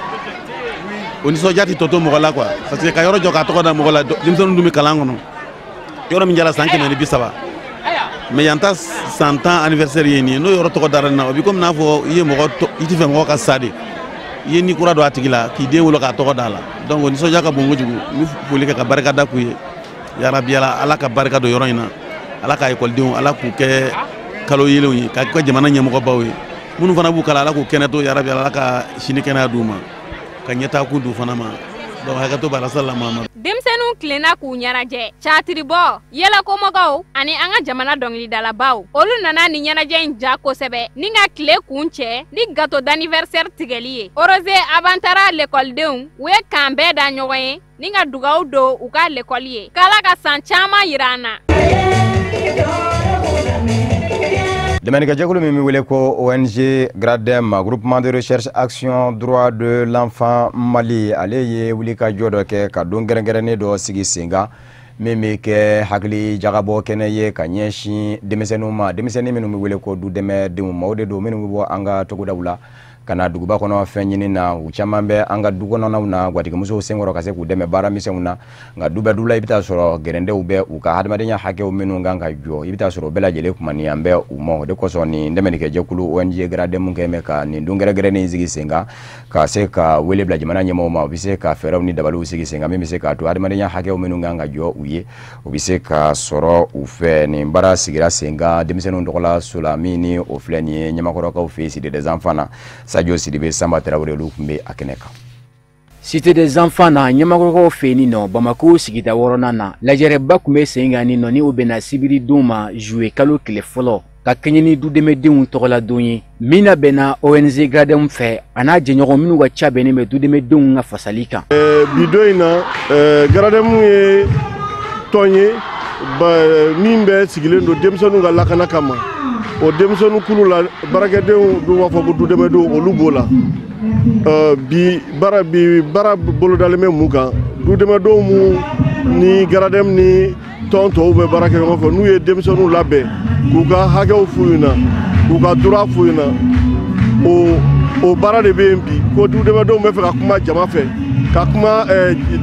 O nisɔndiya tɛ tɔ to mɔgɔ la quoi, parce que ka yɔrɔ jɔ k'a tɔgɔ da mɔgɔ la, denmisɛnninw dun bɛ kalan kɔnɔ. Yɔrɔ min jara san 130, mais yan ta san 10 anniversaire ye nin ye, n'o yɔrɔ tɔgɔ dara nin na, o bɛ komi n'a fɔ i ye mɔgɔ, i tɛ fɛ mɔgɔ ka sa de, i ye ni kura don a tigi la k'i den wolo k'a tɔgɔ da a la. Donc o nisɔndiya ka bon kojugu. N bɛ foli kɛ ka barika da k'u ye. Yarabi Ala ka barika don yɔrɔ in na, Ala ka ekɔlidenw, Ala k'u kɛ kalo yelenw ye, k'a kɛ jamana ɲɛmɔgɔbaw ye. Minnu fana b'u kalan, Ala k'u kɛnɛ to, yarabi Ala ka sini kɛnɛya d'u ma, ka ɲɛtaakun d'u fana ma. Donc hakɛto b'a la, sallallahu Muhammad. Denmisɛnninw tilenna k'u ɲɛnajɛ, catiribɔ, yɛlɛkomɔgɔw ani an ka jamana dɔnkilidalabaw, olu nana ni ɲɛnajɛ in ja kosɛbɛ ni ka tile kun cɛ ni gâteau d'anniversaire tigɛli ye. Rose Abantara lekɔlidenw, u ye kan bɛɛ da ɲɔgɔn ye ni ka dugawu don u ka lekɔli ye, k'Ala ka san caman yira an na. Dɛmɛnikɛjɛkulu min bɛ wele ko ONG GRADEM, Groupement de Recherche Action Droit de l'Enfant Mali, ale ye wulikajɔ dɔ kɛ ka don kɛrɛnkɛrɛnnen dɔ sigi sen kan min bɛ kɛ hakili jagabɔ kɛnɛ ye ka ɲɛsin denmisɛnninw ma, denmisɛnnin minnu bɛ wele ko du dɛmɛdenw. Maaw de don minnu bɛ bɔ an ka togodaw la ka na duguba kɔnɔ fɛn ɲini na. U caman bɛ an ka du kɔnɔnaw na gwatigimusow senkɔrɔ ka se k'u dɛmɛ baara misɛnw na, nka du bɛɛ du la i bɛ taa sɔrɔ gɛrɛndɛw bɛ u ka hadamadenya hakɛw minnu kan ka jɔ, i bɛ taa sɔrɔ o bɛɛ lajɛlen kumaniyan bɛ u ma. O de kosɔn nin dɛmɛnikɛjɛkulu ONG GRADEM kɛ bɛ ka nin don kɛrɛnkɛrɛnnen sigi sen kan ka se ka wele bila jamana ɲɛmɔgɔw ma, u bɛ se ka fɛɛrɛw ni dabaliw sigi sen kan min bɛ se k'a to hadamadenya hakɛw minnu kan ka jɔ u ye, u bɛ se ka sɔrɔ u fɛ. Nin baara sigira sen kan denmisɛnninw tɔgɔla so la min ni o filɛ nin ye Ɲamakɔrɔkaw fɛ yen, Cité des Enfants na. Sadio Sidibe, Samba Traoré, olu tun bɛ a kɛnɛ kan. Cité des Enfants na Ɲamakɔrɔkaw fɛ yen nɔ, Bamako sigida wɔɔrɔnan na, lajɛrɛba tun bɛ sen kan nin nɔ ni o bɛnna sibiridon ma juillet kalo tile fɔlɔ, ka kɛɲɛ ni dudɛmɛdenw tɔgɔladon ye min labɛnna ONG GRADEM fɛ a n'a jɛɲɔgɔn minnu ka ca bɛnnen bɛ dudɛmɛdenw ka fasali kan. Bi don in na, GRADEM ye tɔn ye min bɛ sigilen don denmisɛnninw ka lakana kama. O denmisɛnnin kulu la, baarakɛdenw dun b'a fɔ ko dudɛmɛdenw, olu b'o la. Bi baara bolodalen bɛ mun kan? Dudɛmɛdenw mun ni GRADEM ni tɔn tɔw bɛ baara kɛ ɲɔgɔn fɛ, n'u ye denmisɛnninw labɛn k'u ka hakɛw f'u ɲɛna, k'u ka droit f'u ɲɛna, o baara de bɛ yen bi. Ko dudɛmɛdenw bɛ fɛ ka kuma jama fɛ, ka kuma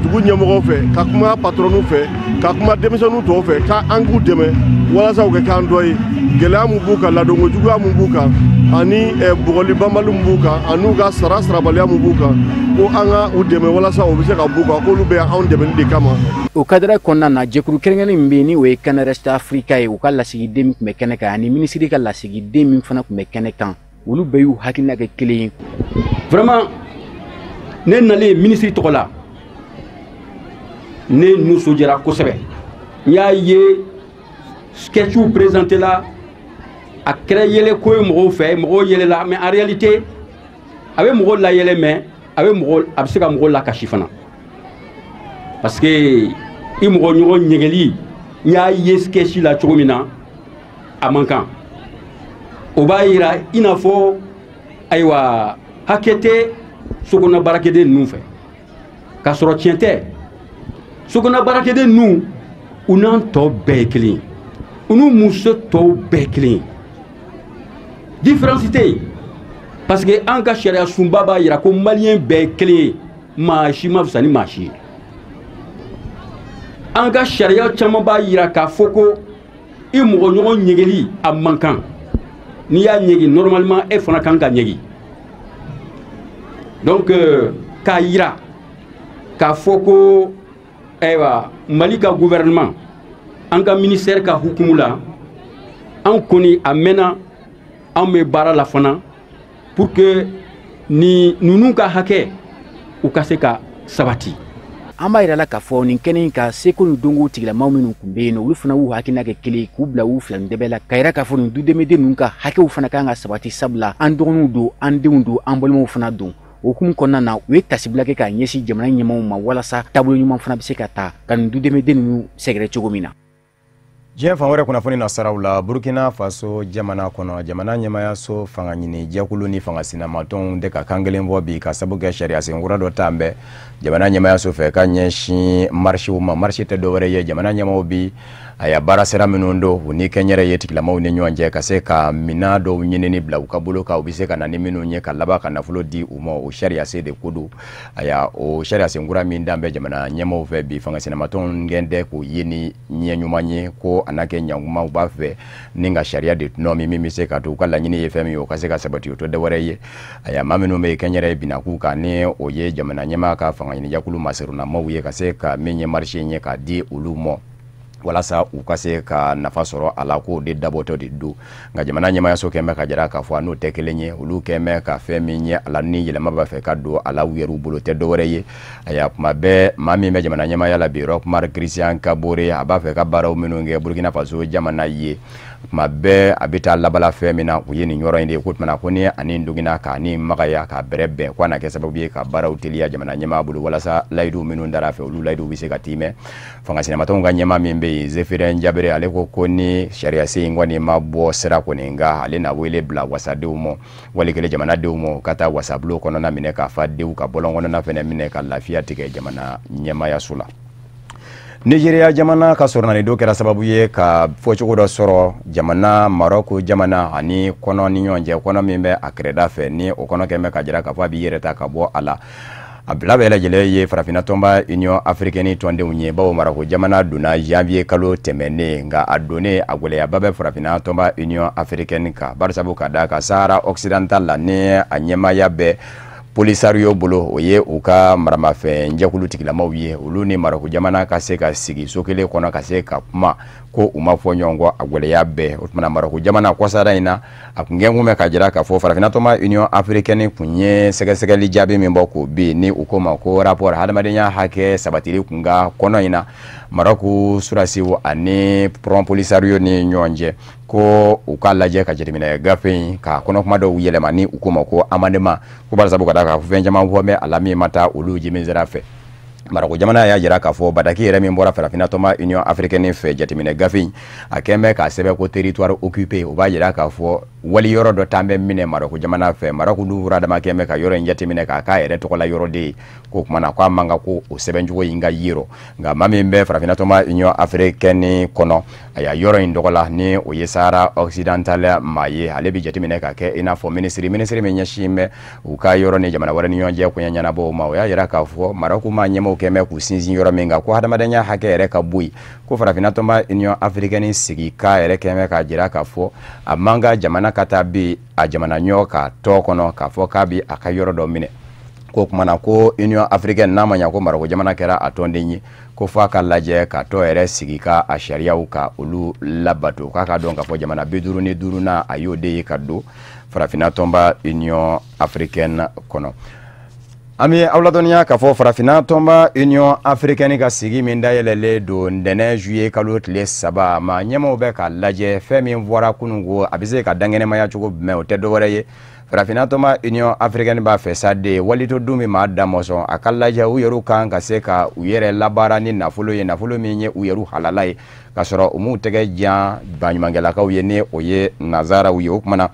dugu ɲɛmɔgɔw fɛ, ka kuma patronw fɛ, ka kuma denmisɛnninw tɔw fɛ, k'an k'u dɛmɛ walasa u ka k'an dɔ ye. Gɛlɛya mun b'u kan, ladonko juguya mun b'u kan, ani bugɔli banbali mun b'u kan, ani u ka sara sarabaliya mun b'u kan, ko an ka u dɛmɛ walasa u bɛ se ka b'u kan, k'olu bɛ anw dɛmɛni de kama. O kadara kɔnɔna na, jɛkulu kɛrɛnkɛrɛnnen min bɛ yen ni o ye CANREST Africa ye, u ka lasigiden min tun bɛ kɛnɛ kan ani minisiri ka lasigiden min fana tun bɛ kɛnɛ kan, olu bɛɛ y'u hakilina kɛ kelen ye. Vraiment, ne nalen minisiri tɔgɔ la, ne nisɔndiyara kosɛbɛ. N y'a ye sketchiw présenté la, a kɛra yɛlɛko ye mɔgɔw fɛ, mɔgɔw yɛlɛla, mais en réalité a bɛ mɔgɔw layɛlɛ, mais a bɛ se ka mɔgɔw lakasi fana, parce que i mɔgɔ ɲɔgɔn ɲɛgɛli, n y'a ye sketch la cogo min na, a man kan. O b'a yira i n'a fɔ ayiwa hakɛ tɛ sokɔnɔ baarakɛden ninnu fɛ, k'a sɔrɔ tiɲɛ tɛ. Sokɔnɔ baarakɛden ninnu, u n'an tɔ bɛɛ ye kelen ye, u n'u muso tɔw bɛɛ ye kelen ye, différence tɛ yen, parce que an ka sariya sunba b'a yira ko maliyɛn bɛɛ ye kelen ye, maa si ma fisa ni maa si ye. An ka sariya caman b'a yira k'a fɔ ko i mɔgɔ ɲɔgɔn ɲɛgɛli a man kan, n'i y'a ɲɛgi normalement e fana kan ka ɲɛgi. Donc k'a yira k'a fɔ ko ayiwa Mali ka gouvernement, an ka ministère ka hukumu la, an kɔni a mɛnna an bɛ baara la fana pour que ni ninnu ka hakɛ u ka se ka sabati. An b'a yira la k'a fɔ nin kɛnɛ in kan, seko ni dɔnko tigilamaw minnu tun bɛ yen nɔ, olu fana y'u hakilina kɛ kelen ye k'u bila u fila ni dɛbɛ la, ka yira k'a fɔ nin dudɛmɛden ninnu ka hakɛw fana kan ka sabati, sabula an dɔgɔninw don, an denw don, an balimaw fana don. O hukumu kɔnɔna na, u ye tasibila kɛ k'a ɲɛsin jamana ɲɛmaaw ma walasa taabolo ɲuman fana bɛ se ka ta ka nin dudɛmɛden ninnu sɛgɛrɛ cogo min na. Diɲɛ fan wɛrɛ kunnafoni nasaraw la, Burkina Faso jamana kɔnɔ, jamana ɲɛmayaso fanga ɲini jɛkulu ni fanga sinamatɔnw de ka kan kelen bɔ bi ka sabu kɛ sariya sen kura dɔ t'an bɛɛ jamana ɲɛmayaso fɛ ka ɲɛsin marisiw ma. Marisi tɛ dɔwɛrɛ ye, jamana ɲɛmaw bi a ya baara sira minnu don u ni kɛnyɛrɛ ye tigilamaw ni ɲɔgɔn cɛ, ka se ka minan dɔw ɲinini bila u ka bolo kan, u bɛ se ka na ni minnu ye ka laban ka nafolo di u ma. O sariya sen de ko don. Aya o sariya sen kura min dan bɛ jamana ɲɛmaw fɛ bi, fanga sinamatɔnw gɛn tɛ k'o ye ni ɲɛ ɲuman ye, ko a n'a kɛ ɲankuma u b'a fɛ ni ka sariya de tɔnɔ min bɛ se ka to u ka laɲini ye fɛn min ye o ka se ka sabati, o tɛ dɔwɛrɛ ye. Aya maa minnu bɛ kɛnyɛrɛ ye binna k'u kan, ni o ye jamana ɲɛmaa ka fanga ɲinijɛkulu masurunamaw ye, ka se ka min ye marisi ye k'a di olu ma walasa u ka se ka nafa sɔrɔ a la, k'o de dabɔtɔ de don. Nka jamana ɲɛmayaso kɛn bɛ ka jira k'a fɔ a n'o tɛ kelen ye, olu kɛn bɛ ka fɛn min ye a la ni yɛlɛma b'a fɛ ka don a la u yɛrɛw bolo tɛ dɔwɛrɛ ye. Ayiwa kuma bɛɛ maa min bɛ jamana ɲɛmaya la bi, Roch Marc Christian Kabore, a b'a fɛ ka baaraw minnu kɛ Burkina Faso jamana ye, kuma bɛɛ a bɛ taa labala fɛn min na o ye nin yɔrɔ in de ye. Ko tuma ko ni ani dogina k'a ni magaya k'a bɛrɛ bɛn, ko a na kɛ sababu ye ka baaraw teliya jamana ɲɛmaa bolo walasa layidu minnu dara a fɛ olu layidu bɛ se ka tiimɛ. Fanga sinamatɔnw ka ɲɛmaa min bɛ yen, Zéphirine Diabré, ale ko ko ni sariya sen in kɔni ma bɔ sira kɔni nka ale na wele bila wasadenw ma, wali kelen jamanadenw ma, ka taa wasabulon kɔnɔna minɛ k'a fa denw ka bɔlɔn kɔnɔna fɛnɛ minɛ ka lafiya tigɛ jamana ɲɛmaayaso la. Nigeria jamana ka sɔrɔnanido kɛra sababu ye ka fɔcogo dɔ sɔrɔ jamana Maroko jamana ani kɔnɔ ni ɲɔgɔn cɛ, kɔnɔ min bɛ a kɛrɛda fɛ, ni o kɔnɔ kɛn bɛ ka jira k'a fɔ a b'i yɛrɛ ta ka bɔ a la. A bila bɛɛ lajɛlen ye farafinna tɔnba Union africaine tɔndenw ye, bawo Maroko jamana donna janvier kalo tɛmɛnen, nka a donnen a gɛlɛyaba bɛ farafinna tɔnba Union africaine kan, barisabu ka d'a kan Sahara occidental la ni a ɲɛmaaya bɛ Polisario bolo, o ye u ka maramafɛn jɛkulu tigilamaw ye, olu ni Maroko jamana ka se ka sigi so kelen kɔnɔ ka se ka kuma ko u ma fɔ ɲɔgɔn kɔ, a gɛlɛya bɛɛ. O tuma Maroko jamana kɔsara in na, a kun gɛnkun bɛ ka jira k'a fɔ farafinna tɔnba Union africaine kun ye sɛgɛsɛgɛli jaabi min bɔ k'o bin, ni u ko ma ko rapport hadamadenya hakɛ sabatili kun ka kɔnɔ in na Maroko surasiw ani Front Polisario ni ɲɔgɔn cɛ, ko u k'a lajɛ ka jateminɛ gafe in ka kɔnɔkuma dɔw yɛlɛma ni u ko ma ko amendement, ko barisabu ka d'a kan fɛn caman fɔ bɛ a la min ma taa olu jimi sira fɛ. Maroko jamana y'a jira k'a fɔ bataki yɛrɛ min bɔra farafinna tɔnba Union africaine fɛ jateminɛ gafe in a kɛn bɛ k'a sɛbɛn ko territoire occupé, o b'a jira k'a fɔ wali yɔrɔ dɔ t'an bɛ minɛ Maroko jamana fɛ. Maroko dun furadama kɛn bɛ ka yɔrɔ in jateminɛ k'a k'a yɛrɛ tɔgɔla yɔrɔ de ye, k'o kumana na k'a man kan ko o sɛbɛncogo in ka yirɔ. Nka maa min bɛ farafinna tɔnba Union africaine kɔnɔ a y'a yɔrɔ in tɔgɔ la, ni o ye Sahara occidental maa ye, ale bɛ jateminɛ ka kɛ i n'a fɔ minisiri min ɲɛsin bɛ u ka yɔrɔ ni jamana wɛrɛ ni ɲɔgɔn cɛ koɲɛ ɲɛnabɔ ma. O y'a jira k'a fɔ Maroko maa ɲɛmaaw kɛn bɛ k'u sinsin yɔrɔ min kan ko hadamadenya hakɛ yɛrɛ ka bɔ yen, ko farafinna tɔnba Union africaine sigi k'a yɛrɛ kɛn bɛ k'a jira k'a fɔ a man ka jamana ka taa bi a jamana ɲɔ ka tɔ kɔnɔ k'a fɔ k'a bi a ka yɔrɔ dɔ minɛ. Ko kumana ko Union africaine n'a ma ɲa ko Maroko jamana kɛra a tɔnden ye, ko f'a ka lajɛ ka tɔ yɛrɛ sigi ka a sariyaw ka olu labato, k'a ka dɔn k'a fɔ jamana 55nan a y'o de ye ka don farafinna tɔnba Union africaine kɔnɔ. An bɛ aw ladɔnniya k'a fɔ farafinna tɔnba Union africaine ka sigi min dayɛlɛlen don ntɛnɛn juillet kalo tile 3, maa ɲɛmaaw bɛ k'a lajɛ fɛn min fɔra kununko a bɛ se ka dankɛnɛmaya cogo jumɛn, o tɛ dɔwɛrɛ ye farafinna tɔnba Union africaine b'a fɛ sa de walito dun min maa da mɔsɔn a ka lajɛ u yɛrɛ kan ka se ka u yɛrɛ labaara ni nafolo ye, nafolo min ye u yɛrɛ halala ye, k'a sɔrɔ u m'u tɛgɛ jan baɲumankɛlakaw ye ni o ye nanzaraw ye. O kumana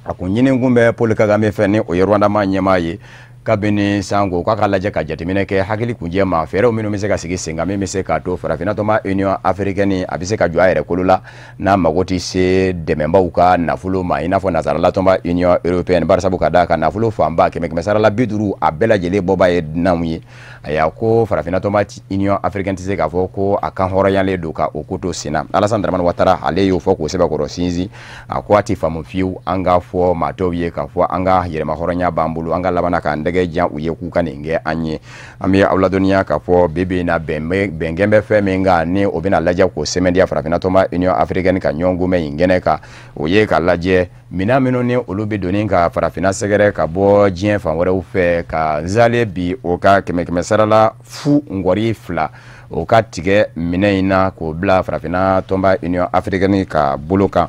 a kun ɲini kun bɛ Paul Kagame fɛ ni o ye Rwanda maa ɲɛmaa ye kabini sango k'a ka lajɛ ka jateminɛ kɛ hakili kunjɛ ma fɛɛrɛw minnu bɛ se ka sigi sen kan min bɛ se k'a to farafinna tɔnba Union africaine a bɛ se ka jɔ a yɛrɛ kolo la n'a mago tɛ se dɛmɛbaw ka nafolo ma, i n'a fɔ nansarala tɔnba Union européenne, barisabu ka d'a kan nafolo fanba 100 sarala 50 a bɛɛ lajɛlen bɔba ye dunanw ye. Ayiwa ko farafinna tɔnba Union africaine tɛ se k'a fɔ ko a kan hɔrɔnyalen don ka o ko to sen na. Alassane Dramane Ouattara ale y'o fɔ k'o sɛbɛkɔrɔ sinsin, a ko a tɛ faamu fiyewu an k'a fɔ maa tɔw ye k'a fɔ an ka yɛrɛma hɔrɔnya b'an bolo, an ka labanna k'an tɛgɛ jan u ye k'u ka nin kɛ an ye. An bɛ aw ladɔnniya k'a fɔ bi bi in na bɛnkɛn bɛ fɛn min kan ni o bɛna lajɛ k'o sɛmɛntiya farafinna tɔnba Union africaine ka ɲɔgɔn kunbɛn in kɛnɛ kan, o ye k'a lajɛ minɛn minnu ni olu bɛ donni ka farafinna sɛgɛrɛ ka bɔ diɲɛ fan wɛrɛw fɛ ka nzale bi o ka 100 sarala 0.2 o ka tigɛ minɛn in na k'o bila farafinna tɔnba Union africaine ka bolo kan.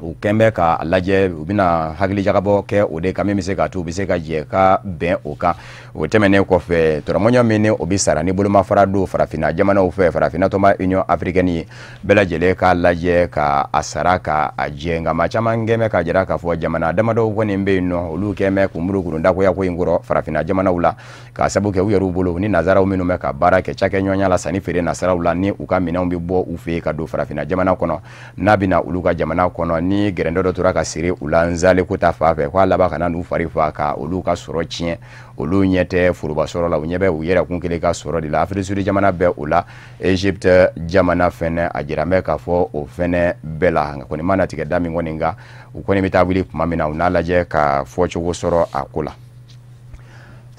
U kɛn bɛ k'a lajɛ u bɛna hakilijagabɔ kɛ o de kan min bɛ se k'a to u bɛ se ka jɛ ka bɛn o kan. O tɛmɛnen kɔfɛ tɔrɔmɔɲɔ min ni o bɛ sara ni bolomafara don farafinna jamanaw fɛ farafinna tɔnba Union africaine ye bɛɛ lajɛlen k'a lajɛ ka a sara ka a jɛ. Nka maa caman kɛn bɛ k'a jira k'a fɔ jamana damadɔw kɔni bɛ yen nɔ olu kɛn bɛ k'u muru dagoya ko in kɔrɔ farafinna jamanaw la k'a sababu kɛ u yɛrɛw bolo ni nanzaraw minnu bɛ ka baara kɛ cakɛɲɔgɔnya la sanni feere nasaraw la ni u ka minɛnw bɛ bɔ u fɛ yen ka don farafinna jamana kɔnɔ n'a bɛ na olu ka jamana kɔnɔ ni gɛrɛndɔ dɔ tora ka siri u la nzale ko ta fan fɛ k'a laban ka na n'u fari fa ka olu ka sɔrɔ tiɲɛ. Olu ɲɛ tɛ foroba sɔrɔ la, u ɲɛ bɛ u yɛrɛ kun kelen ka sɔrɔ de la. Afrique du Sud jamana bɛ o la, Egypte jamana fɛnɛ a jira bɛ k'a fɔ o fɛnɛ bɛɛ la. Nka kɔni mana tigɛ da min kɔni kan u kɔni bɛ taa wuli tuma min na u n'a lajɛ ka fɔcogo sɔrɔ a ko la.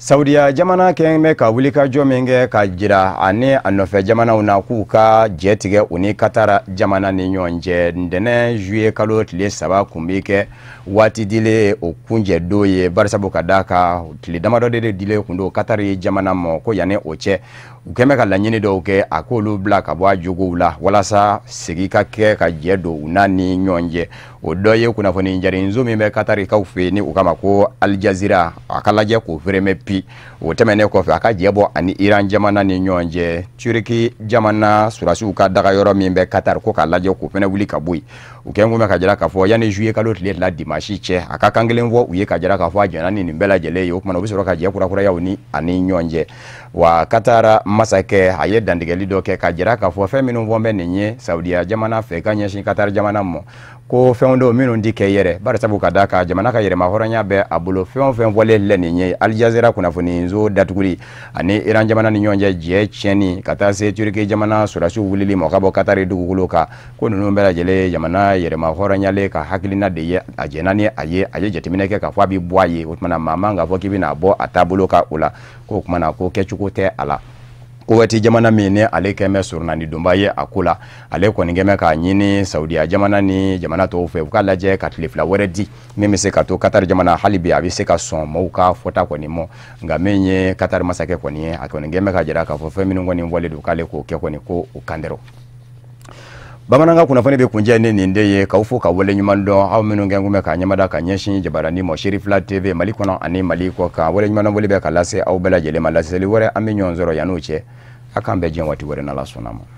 Saudiya jamana kɛn bɛ ka wulikajɔ min kɛ ka jira ani a nɔfɛ jamanaw na k'u ka jɛ tigɛ u ni Katara jamana ni ɲɔgɔn cɛ. Ntɛnɛn juillet kalo tile 3 kun bɛ kɛ waati dilen o kunjɛ don ye, barisabu ka d'a kan tile damadɔ de dilen kun don Katara ye jamana ma ko yanni o cɛ u kɛn bɛ ka laɲini dɔw kɛ a k'olu bila ka bɔ a jogow la walasa segi ka kɛ ka jɛ don u n'a ni ɲɔgɔn cɛ. O dɔ ye kunnafoni jarinzo min bɛ Katarikaw fɛ yen ni u kama ko Al Jazeera a ka lajɛ k'o fereme pi. O tɛmɛnen kɔfɛ a ka jɛ bɔ ani Iran jamana ni ɲɔgɔn cɛ, Turki jamana surasiw ka dagayɔrɔ min bɛ Qatar ko k'a lajɛ k'o fɛnɛ wuli ka bɔ yen. U kɛn kun bɛ ka jira k'a fɔ yanni juillet kalo tile 2 dimanche cɛ a ka kan kelen fɔ u ye ka jira k'a fɔ a jɛnna ni nin bɛɛ lajɛlen ye. O kumana u bɛ sɔrɔ ka jɛ kurakuraya u ni ani ɲɔgɔn cɛ. Wa Qatar masakɛ a ye dantigɛli dɔ kɛ ka jira k'a fɔ fɛn minnu fɔ bɛ nin ye Saudiya jamana fɛ ka ɲɛsin Qatar jamana ma ko fɛnw dɔw minnu ti kɛ yɛrɛ, barisabu ka d'a kan jamana ka yɛrɛma hɔrɔnya bɛ a bolo. Fɛn o fɛn fɔlen lɛ nin ye Al Jazeera kunnafoniso datuguli ani Iran jamana ni ɲɔgɔn cɛ jɛ tiɲɛni ka taa se Turki jamana sɔrɔdasiw wulili ma ka bɔ Qatar dugukolo kan, ko ninnu bɛɛ lajɛlen jamana yɛrɛma hɔrɔnyalen ka hakilina de ye a jɛnna ni a ye, a ye jateminɛ kɛ k'a fɔ a bɛ bɔ a ye. O tumana maa man k'a fɔ k'i bɛna bɔ a taabolo kan o la, k'o kumana ko kɛcogo tɛ a la. Kuwaiti jamana min ni ale kɛn bɛ surunani donba ye a ko la, ale kɔni kɛn bɛ k'a ɲini Saudiya jamana ni jamana tɔw fɛ u k'a lajɛ ka tile 2 wɛrɛ di min bɛ se ka to Qatar jamana hali bi a bɛ se ka sɔn maaw ka fɔta kɔni mɔ. Nka min ye Qatar masakɛ kɔni ye a kɔni kɛn bɛ ka jira k'a fɔ fɛn minnu kɔni wale don k'ale k'o kɛ kɔni ko o kan dɛrɛ. Bamanankan kunnafoni bɛ kuncɛ ni nin de ye, k'aw fo ka waleɲuman dɔn, aw minnu kɛn kun bɛ ka ɲɛmada ka ɲɛsin jabarani mɔ Cherifla TV Mali kɔnɔ ani Mali kɔ kan. Waleɲuman wale bɛ ka lase aw bɛɛ lajɛlen ma. Laseli wɛrɛ, an bɛ ɲɔgɔn sɔrɔ. Yan'o cɛ, a k'an bɛn diɲɛ waati wɛrɛ, n'Ala sɔnna ma.